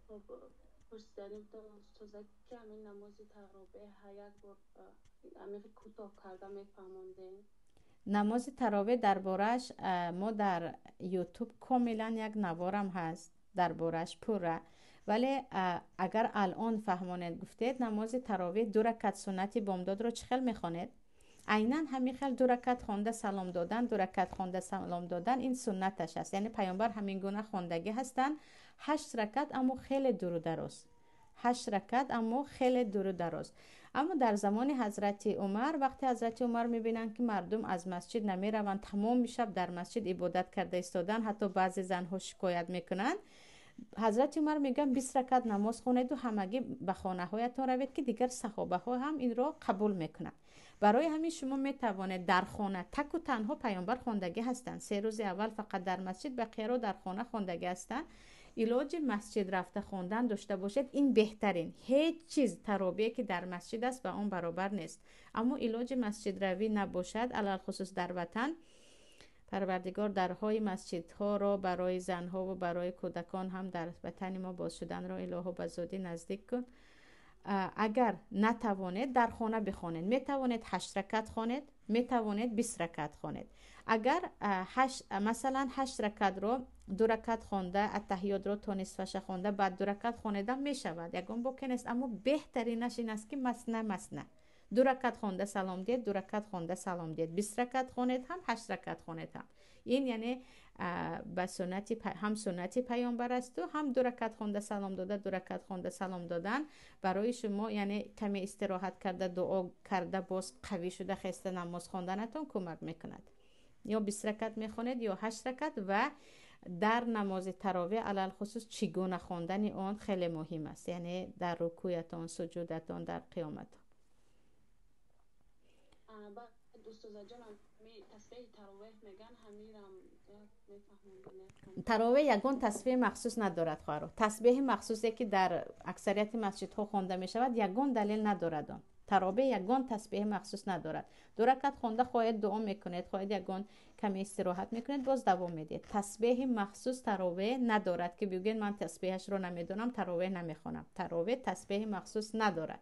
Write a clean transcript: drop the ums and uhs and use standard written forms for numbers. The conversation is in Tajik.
Хуб, пурсиданӣ будам, устоза, ки ҳамин намози таровеҳ як бор ҳамин кӯтоҳ карда мефаҳмондем. Намози таровеҳ дар борааш мо дар Ютуб комилан як наворам ҳаст дар борааш пурра, вале агар алон фаҳмонед гуфтед, намози таровеҳ ду ракат суннати бомдодро чӣ хел мехонед? Айнан ҳамин хел ду ракат хонда салом додан, ду ракат хонда салом додан, ин суннаташ аст. Яъне паёмбар ҳамин гуна хондагӣ ҳастанд, ҳашт ракат, аммо хеле дуру дароз, ҳашт ракат, аммо хеле дуру дароз. Аммо дар замони ҳазрати Умар, вақте ҳазрати Умар мебинанд, ки мардум аз масҷид намераванд, тамоми шаб дар масҷид ибодат карда истодан, ҳатто баъзе занҳо шикоят мекунанд, ҳазрати Умар мегӯянд: 20 ракат намоз хонеду ҳамагӣ ба хонаҳоятон равед, ки дигар саҳобаҳо ҳам инро қабул мекунанд. Барои ҳамин шумо метавонед дар хона таку танҳо, паёмбар хондагӣ ҳастанд 3 рӯзи аввал фақат дар масҷид, бақияро дар хона хондагӣ ҳастанд. Илоҷи масҷид рафта хондан дошта бошед, ин беҳтарин. Ҳеҷ чиз таровие ки дар масҷид аст, ба он баробар нест. Аммо илоҷи масҷидравӣ набошад, алалхусус дар ватан, Парвардигор дарҳои масҷидҳоро барои занҳову барои кӯдакон ҳам дар ватани мо боз шуданро илоҳо ба зудӣ наздик кун. Агар натавонед, дар хона бихонед. Метавонед ҳашт ракат хонед, метавонед 20 ракат хонед. Агар масалан ҳашт ракатро ду ракат хонда, аттаҳиётро то нисфаша хонда, баъд ду ракат хонедам мешавад, ягон боке нест. Аммо беҳтаринаш ин аст, ки масна масна ду ракат хонда салом диҳед, ду ракат хонда салом диҳед. 20 ракат хонед ҳам, ҳашт ракат хонед ҳам, ин яъне ба суннати, ҳам суннати паёмбар асту, ҳам ду ракат хонда салом дода, ду ракат хонда салом додан барои шумо, яъне каме истироҳат карда, дуо карда, боз қавӣ шуда хеста намоз хонданатон кӯмак мекунад. Ё 20 ракат мехонед, ё ҳашт ракат. Ва дар намози таровеҳ алалхусус чӣ гуна хондани он хеле муҳим аст, яъне дар рукӯятон, суҷудатон, дар қиёматон. Баъд, устозаҷон, тасбеҳи таровеҳ меган, ҳамирам мефаҳмондем. Таровеҳ ягон тасбеҳи махсус надорад, хоҳаро. Тасбеҳи махсусе, ки дар аксарияти масҷидҳо хонда мешавад, ягон далел надорад он. Таровеҳ ягон тасбеҳи махсус надорад. Ду ракат хонда, хоҳед дуо мекунед, хоҳед ягон каме истироҳат мекунед, боз давом медиҳед. Тасбеҳи махсус таровеҳ надорад, ки бигӯед: ман тасбеҳашро намедонам, таровеҳ намехонам. Таровеҳ тасбеҳи махсус надорад.